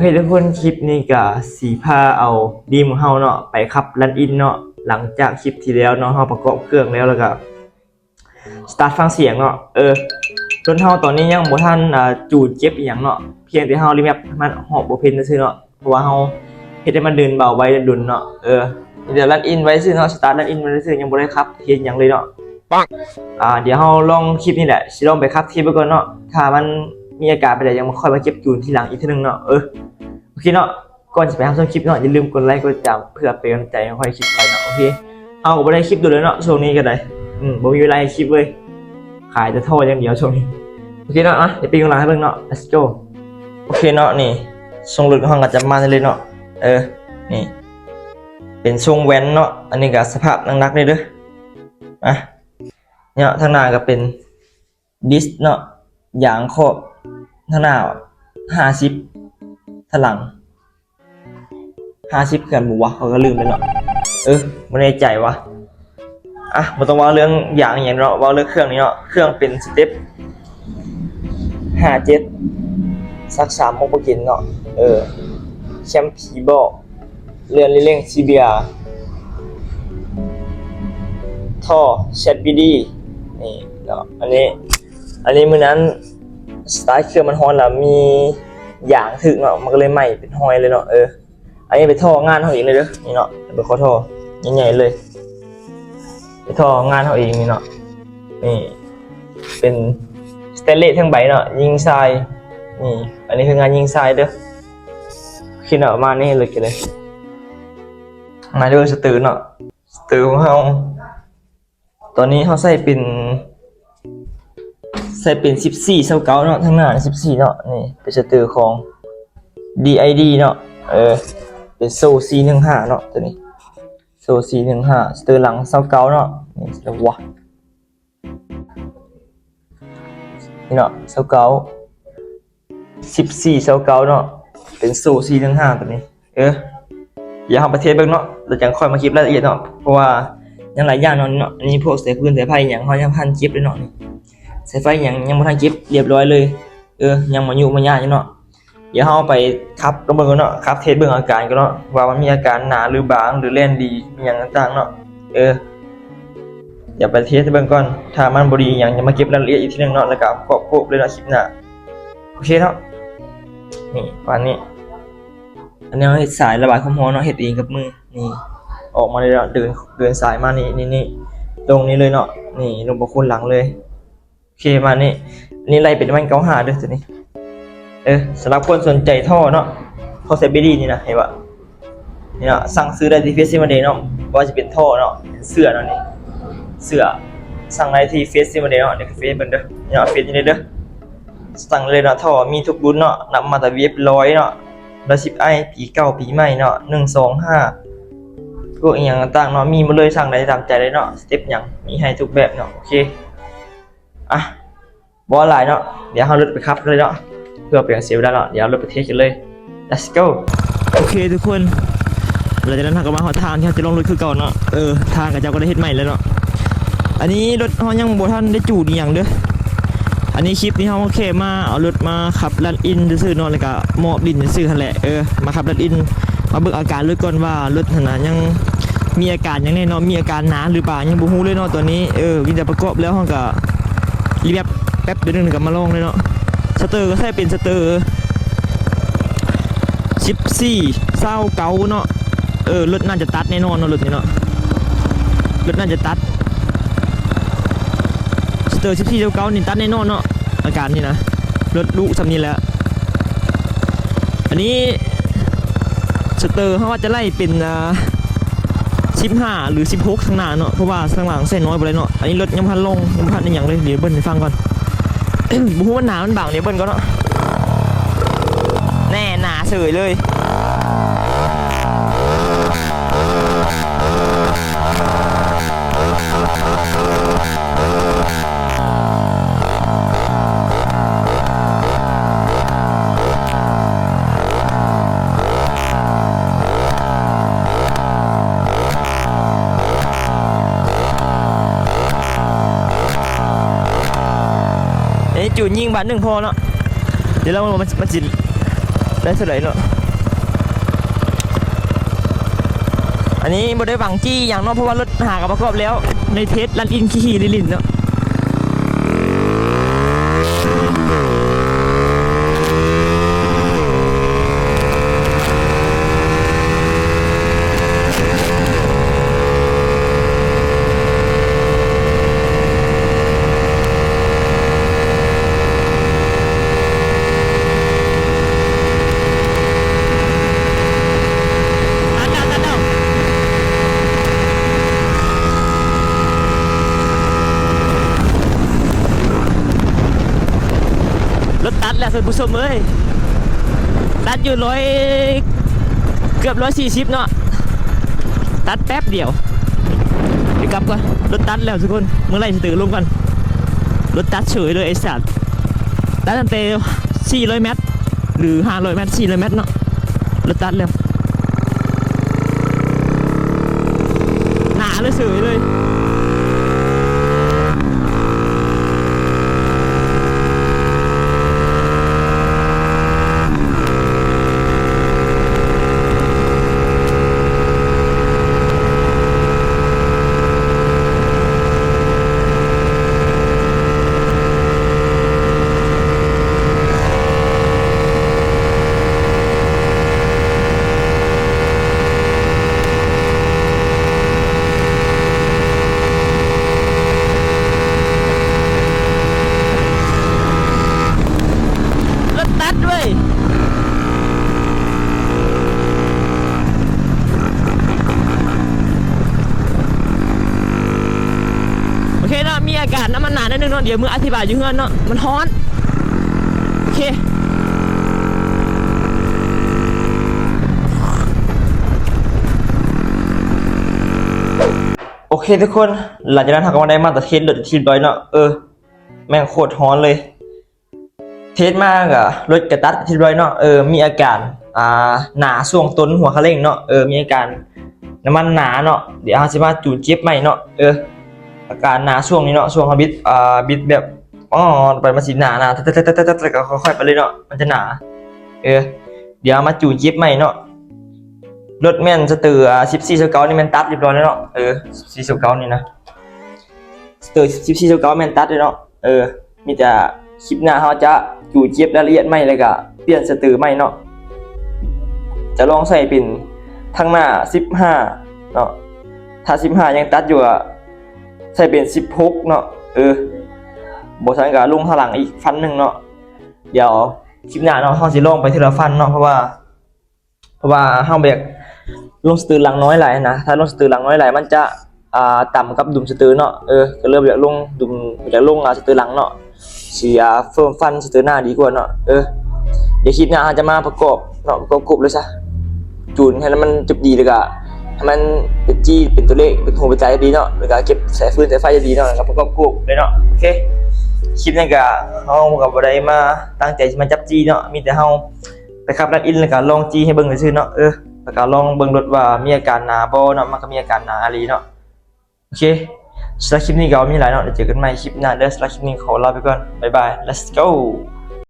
ເອີ ທຸກຄົນ ຄລິບນີ້ກະຊິພາເອົາດີມຂອງເຮົາເນາະ ໄປຂັບລັນອິນເນາະ. ຫຼັງຈາກຄລິບທີ່ແລ້ວເນາະ ເຮົາປະກອບເຄື່ອງແລ້ວ ແລ້ວກະສະຕາດຟັງສຽງເນາະ. ເອີ ລົດເຮົາຕອນນີ້ຍັງບໍ່ທັນ ອາ ຈູນເຈັບອີ່ຫຍັງເນາະ ພຽງແຕ່ເຮົາຣີແມັບໃຫ້ມັນເຫາະບໍ່ເພັນຊື່ໆເນາະ ເພາະວ່າເຮົາເຮັດໃຫ້ມັນເດີນເບົາໄວດົນເນາະ. ເອີ ມີແຕ່ລັນອິນໄວ້ຊື່ເນາະ ສະຕາດລັນອິນໄວ້ຊື່ ຍັງບໍ່ໄດ້ຂັບເຮັດຫຍັງເລີຍເນາະ. ອາ ດຽວເຮົາລອງຄລິບນີ້ແຫຼະ ຊິລອງໄປຂັບເທສເບິ່ງກ່ອນເນາະ ຖ້າມັນມີອາການປານໃດ ຍັງມາ ຄ່ອຍມາເກັບຈູນທີຫຼັງອີກເທື່ອໜຶ່ງເນາະ. ເອີ ໂອເຄເນາະ ກ່ອນຊິໄປຮັບຊົມຄລິບເນາະ ຢ່າລືມກົດໄລກົດຕິດຕາມ ເພື່ອເປັນກຳລັງໃຈໃຫ້ຂ້ອຍຄລິບໄປເນາະ. ໂອເຄ ເຮົາກໍບໍ່ໄດ້ຄລິບດົນແລ້ວເນາະ ຊ່ວງນີ້ກໍໄດ້ ອືມ ບໍ່ມີເວລາເຮັດຄລິບເວີຍ ຂາຍແຕ່ທໍ່ຢ່າງດຽວຊ່ວງນີ້. ໂອເຄເນາະ ມາ ດຽວໄປຢູ່ຫຼັງໃຫ້ເບິ່ງເນາະ let's go. ໂອເຄເນາະ ນີ້ຊົງລົດຂອງເຮົາກໍຈະປະມານນີ້ເລີຍເນາະ. ເອີ ນີ້ເປັນຊົງແວນເນາະ ອັນນີ້ກໍສະພາບໜັກໆນີ້ເດີ. ອ່ະ ເນາະ ທາງໜ້າກໍເປັນດິສເນາະ ຢາງຂອບ ທາງໜ້າຫ້າສິບ ທາງຫຼັງຫ້າສິບຄືກັນບໍ່ວະ ຂ້ອຍກໍລືມໄປເນາະ. ເອີ ບໍ່ແນ່ໃຈວະ. ອ່ະ ບໍ່ຕ້ອງເວົ້າເລື່ອງຢາງອີ່ຫຍັງເນາະ ເວົ້າເລື່ອງເຄື່ອງນີ້ເນາະ ເຄື່ອງເປັນສະເຕັບຫ້າເຈັດ ຊັກສາມໝົກບໍ່ກິນເນາະ. ເອີ ແຄມຜີບອກ ເລື່ອນລີເລັງຊີເບຍ ທໍ່ແຊັດບີດີ ນີ້ເນາະ. ອັນນີ້ ອັນນີ້ມື້ນັ້ນສະຕາດເຄື່ອງມັນຮ້ອນລະ ມີຢາງຖືກເນາະ ມັນກໍເລີຍໄໝ້ເປັນຮອຍເລີຍເນາະ. ເອີ ອັນນີ້ເປັນທໍ່ງານເຮົາເອງເລີຍເດີ ນີ້ເນາະ ເບິ່ງຂໍທໍ່ໃຫຍ່ໆເລີຍ ເປັນທໍ່ງານເຮົາເອງນີ້ເນາະ. ນີ້ເປັນສະແຕນເລດທັງໃບເນາະ ຍິງຊາຍ. ນີ້ ອັນນີ້ຄືງານຍິງຊາຍເດີ ຂຶ້ນເອົາມານີ້ເລີຍ ມາເດີ ສະເຕີເນາະ ສະເຕີຂອງເຮົາ. ຕອນນີ້ເຮົາໃສ່ເປັນ ໃສ່ເປັນສິບສີ່ຊາວເກົ້າເນາະ ທາງໜ້າສິບສີ່ເນາະ. ນີ້ເປັນສະເຕີຂອງດີໄອດີເນາະ ເອີ ເປັນໂຊສີ່ໜຶ່ງຫ້າເນາະ ໂຕນີ້ໂຊສີ່ໜຶ່ງຫ້າ ສະເຕີຫຼັງຊາວເກົ້າເນາະ. ນີ້ລະວະ ນີ້ເນາະ ຊາວເກົ້າ ສິບສີ່ຊາວເກົ້າເນາະ ເປັນໂຊສີ່ໜຶ່ງຫ້າໂຕນີ້. ເອີ ດຽວເຮົາໄປເທສເບິ່ງເນາະ ແລ້ວຈັ່ງຄ່ອຍມາເກັບລາຍລະອຽດເນາະ ເພາະວ່າຍັງຫຼາຍຢ່າງເນາະ. ນີ້ເນາະ ອັນນີ້ພວກສາຍຟືນສາຍໄຟຫຍັງເຮົາຍັງບໍ່ທັນເກັບເລີຍເນາະ ນີ້ສາຍໄຟຫຍັງຍັງບໍ່ທັນເກັບລຽບຮ້ອຍເລີຍ. ເອີ ຍັງມາຫຍຸ້ງມາຍາກຢູ່ເນາະ. ດຽວເຮົາໄປຂັບກັນເບິ່ງກ່ອນເນາະ ຂັບເທສເບິ່ງອາການກ່ອນເນາະ ວ່າມັນມີອາການໜາຫຼືບາງ ຫຼືແລ່ນດີ ມີຫຍັງຕ່າງໆເນາະ. ເອີ ດຽວໄປເທສໃຫ້ເບິ່ງກ່ອນ ຖ້າມັນບໍ່ດີຫຍັງ ຈະມາເກັບລາຍລະອຽດອີກທີໜຶ່ງເນາະ ແລ້ວກໍປະກອບຄົບເລີຍເນາະ ຄລິບໜ້າ. ໂອເຄເນາະ ນີ້ປະມານນີ້. ອັນນີ້ເຮົາເຮັດສາຍລະບາຍຄວາມຮ້ອນເນາະ ເຮັດເອງກັບມື ນີ້ອອກມາເລີຍເນາະ ເດີນ ເດີນສາຍມານີ້ ນີ້ ນີ້ ລົງນີ້ເລີຍເນາະ ນີ້ລົງປະໂຄນຫຼັງເລີຍ. ໂອເຄ ປະມານນີ້ ນີ້ໄລ່ເປັນປະມານເກົ້າຫ້າເດີໂຕນີ້. ເອີ ສຳລັບຄົນສົນໃຈທໍ່ເນາະ ທໍ່ແຊັດບີດີນີ້ນະ ເຫັນບໍ່ ນີ້ເນາະ ສັ່ງຊື້ໄດ້ທີ່ເຟສຊິມາເດເນາະ ບໍ່ວ່າຊິເປັນທໍ່ເນາະ ເປັນເສື້ອເນາະ ນີ້ເສື້ອ ສັ່ງໄດ້ທີ່ເຟສຊິມາເດເນາະ. ດຽວເຟສເບິ່ງເດີ ນີ້ເນາະ ເຟສນີ້ເດີ ສັ່ງໄດ້ເລີຍເນາະ. ທໍ່ມີທຸກລຸ້ນເນາະ ນັບມາແຕ່ເວັບຮ້ອຍເນາະ ຮ້ອຍສິບໄອ ປີເກົ່າປີໃໝ່ເນາະ ໜຶ່ງສອງຫ້າ ພວກອີ່ຫຍັງຕ່າງໆເນາະ ມີໝົດເລີຍ ສັ່ງໄດ້ຕາມໃຈເລີຍເນາະ. ສະເຕັບຫຍັງມີໃຫ້ທຸກແບບເນາະ. ໂອເຄ ອ່ະ ບໍ່ຫຼາຍເນາະ ດຽວເຮົາລົດໄປຂັບກັນເລີຍເນາະ ເພື່ອບໍ່ເປັນການເສຍເວລາເນາະ. ດຽວລົດໄປເທສກັນເລີຍ let's go. ໂອເຄທຸກຄົນ ຫຼັງຈາກນັ້ນເຮົາກໍມາຮອດທາງທີ່ເຮົາຈະລົງລົດຄືເກົ່າເນາະ. ເອີ ທາງເຂົາເຈົ້າກໍໄດ້ເຮັດໃໝ່ແລ້ວເນາະ. ອັນນີ້ລົດເຮົາຍັງບໍ່ທັນໄດ້ຈູນອີ່ຫຍັງເດີ. ອັນນີ້ຄລິບນີ້ເຮົາແຄ່ມາເອົາລົດມາຂັບລັນອິນຊື່ໆເນາະ ແລ້ວກໍມອບດິນຊື່ໆຫັ້ນແຫຼະ. ເອີ ມາຂັບລັນອິນ ມາເບິ່ງອາການລົດກ່ອນວ່າລົດຫັ້ນນະຍັງມີອາການຫຍັງແດ່ເນາະ ມີອາການໜາຫຼືບາງຍັງບໍ່ຮູ້ເລີຍເນາະຕອນນີ້. ເອີ ມີແຕ່ປະກອບແລ້ວເຮົາກໍ ຣີແມັບແປັບດຽວໜຶ່ງກໍມາລອງເລີຍເນາະ. ສະເຕີກໍໃຊ້ເປັນສະເຕີສິບສີ່ຊາວເກົ້າເນາະ. ເອີ ລົດໜ້າຈະຕັດແນ່ນອນເນາະ ລົດນີ້ເນາະ ລົດໜ້າຈະຕັດ. ສະເຕີສິບສີ່ຊາວເກົ້ານີ້ຕັດແນ່ນອນເນາະ ອາການນີ້ນະ ລົດດຸສ່ຳນີ້ແຫຼະ. ອັນນີ້ສະເຕີເຮົາອາດຈະໄລ່ເປັນ ອ່າ ສິບຫ້າ ຫຼື ສິບຫົກ ທາງໜ້າເນາະ ເພາະວ່າທາງຫຼັງໃສ່ນ້ອຍບໍ່ໄດ້ເນາະ. ອັນນີ້ລົດຍັງບໍ່ທັນລົງ ຍັງບໍ່ທັນອີ່ຫຍັງເລີຍ ດຽວເບິ່ງໃຫ້ຟັງກ່ອນ. ບໍ່ຮູ້ວ່າໜາມັນບາງ ດຽວເບິ່ງກ່ອນເນາະ. ແນ່ ໜາເສີຍເລີຍ. ເອີ ຈູນຍິງບາດໜຶ່ງພໍເນາະ. ດຽວລອງເບິ່ງວ່າມັນ ມັນຊິ ໄດ້ເທົ່າໃດເນາະ. ອັນນີ້ບໍ່ໄດ້ຫວັງຈີ້ຫຍັງເນາະ ເພາະວ່າລົດຫາກະປະກອບແລ້ວ ໃນເທສລັນອິນຂີ່ໆຫຼິ້ນໆເນາະ. ລົດຕັດແລ້ວທ່ານຜູ້ຊົມເອີຍ ຕັດຢູ່ຮ້ອຍ ເກືອບຮ້ອຍສີ່ສິບເນາະ ຕັດແປັບດຽວ ດຽວກັບກ່ອນ. ລົດຕັດແລ້ວທຸກຄົນ ເມື່ອໄຫຼສະເຕີລົງກ່ອນ. ລົດຕັດເສີຍເລີຍໄອ້ສັດ ຕັດຕັ້ງແຕ່ສີ່ຮ້ອຍແມັດ ຫຼື ຫ້າຮ້ອຍແມັດ ສີ່ຮ້ອຍແມັດເນາະ ລົດຕັດແລ້ວ ໜາເລີຍ ເສີຍເລີຍ. ລົດຕັດເວີຍ ໂອເຄເນາະ ມີອາການນ້ຳມັນໜາໜ້ອຍໜຶ່ງເນາະ ດຽວມື້ອະທິບາຍຢູ່ເຮືອນເນາະ ມັນຮ້ອນ. ໂອເຄ ໂອເຄທຸກຄົນ ຫຼັງຈາກນັ້ນເຮົາກະມາໄດ້ມາຕະເທສລົດທີ່ເປັນທີ່ຮຽບຮ້ອຍເນາະ. ເອີ ແມ່ງໂຄດຮ້ອນເລີຍ ເທສມາກະລົດກະຕັດເປັນທີ່ຮຽບຮ້ອຍເນາະ. ເອີ ມີອາການ ອ່າ ໜາຊ່ວງຕົ້ນຫົວຄັນເລັ່ງເນາະ. ເອີ ມີອາການນ້ຳມັນໜາເນາະ ດຽວເຮົາຊິມາຈູນເຈັບໃໝ່ເນາະ. ເອີ ອາການໜາຊ່ວງນີ້ເນາະ ຊ່ວງເຮົາບິດ ອ່າ ບິດແບບ ອໍ ໄປມັນຊິໜາໆ ແຕ່ກະຄ່ອຍໆໄປເລີຍເນາະ ມັນຈະໜາ. ເອີ ດຽວເຮົາມາຈູນເຈັບໃໝ່ເນາະ. ລົດແມ່ນສະເຕີ ອ່າ ສິບສີ່ຊາວເກົ້ານີ້ແມ່ນຕັດຮຽບຮ້ອຍແລ້ວເນາະ. ເອີ ສິບສີ່ຊາວເກົ້ານີ້ນະ ສະເຕີ ສິບສີ່ຊາວເກົ້າແມ່ນຕັດເລີຍເນາະ. ເອີ ມີແຕ່ຄລິບໜ້າເຮົາຈະຈູນເຈັບລາຍລະອຽດໃໝ່ ແລ້ວກະປ່ຽນສະເຕີໃໝ່ເນາະ. ຈະລອງໃສ່ເປັນທາງໜ້າສິບຫ້າເນາະ ຖ້າສິບຫ້າຍັງຕັດຢູ່ກະໃສ່ເປັນສິບຫົກເນາະ. ເອີ ບໍ່ຊັ້ນກະລົງທາງຫຼັງອີກຟັນໜຶ່ງເນາະ. ດຽວຄລິບໜ້າເນາະ ເຮົາຊິລອງໄປເທື່ອລະຟັນເນາະ ເພາະວ່າ ເພາະວ່າເຮົາບໍ່ຢາກລົງສະເຕີຫຼັງນ້ອຍຫຼາຍຫັ້ນນະ. ຖ້າລົງສະເຕີຫຼັງນ້ອຍຫຼາຍ ມັນຈະ ອ່າ ຕຳກັບດຸມສະເຕີເນາະ. ເອີ ກະເລີຍບໍ່ຢາກລົງດຸມ ບໍ່ຢາກລົງ ອ່າ ສະເຕີຫຼັງເນາະ ຊິ ອ່າ ເພີ່ມຟັນສະເຕີໜ້າດີກວ່າເນາະ. ເອີ ດຽວຄລິບໜ້າເຮົາຈະມາປະກອບເນາະ ປະກອບກົບເລີຍຊະ ຈູນໃຫ້ມັນຈົບດີ ແລ້ວກະໃຫ້ມັນເປັນຈີ້ ເປັນຕົວເລກ ເປັນຮູເປັນຕາດີເນາະ ແລ້ວກະເກັບສາຍຟືນສາຍໄຟດີເນາະ ແລ້ວກະປະກອບກົບເລີຍເນາະ. ໂອເຄ ຄລິບນີ້ກະເຮົາກະບໍ່ໄດ້ມາຕັ້ງໃຈຊິມາຈັບຈີ້ເນາະ ມີແຕ່ເຮົາ ໄປຂັບລັນອິນ ແລ້ວກະລອງຈີ່ໃຫ້ເບິ່ງຊື່ໆເນາະ. ເອີ ແລ້ວກະລອງເບິ່ງລົດວ່າມີອາການໜາບໍ່ເນາະ ມັນກະມີອາການໜາອີ່ຫຼີເນາະ. ໂອເຄ ສຳລັບຄລິບນີ້ກະບໍ່ມີຫຼາຍເນາະ ດຽວເຈີກັນໃໝ່ຄລິບໜ້າເດີ. ສຳລັບຄລິບນີ້ຂໍລາໄປກ່ອນ ບາຍບາຍ let's go.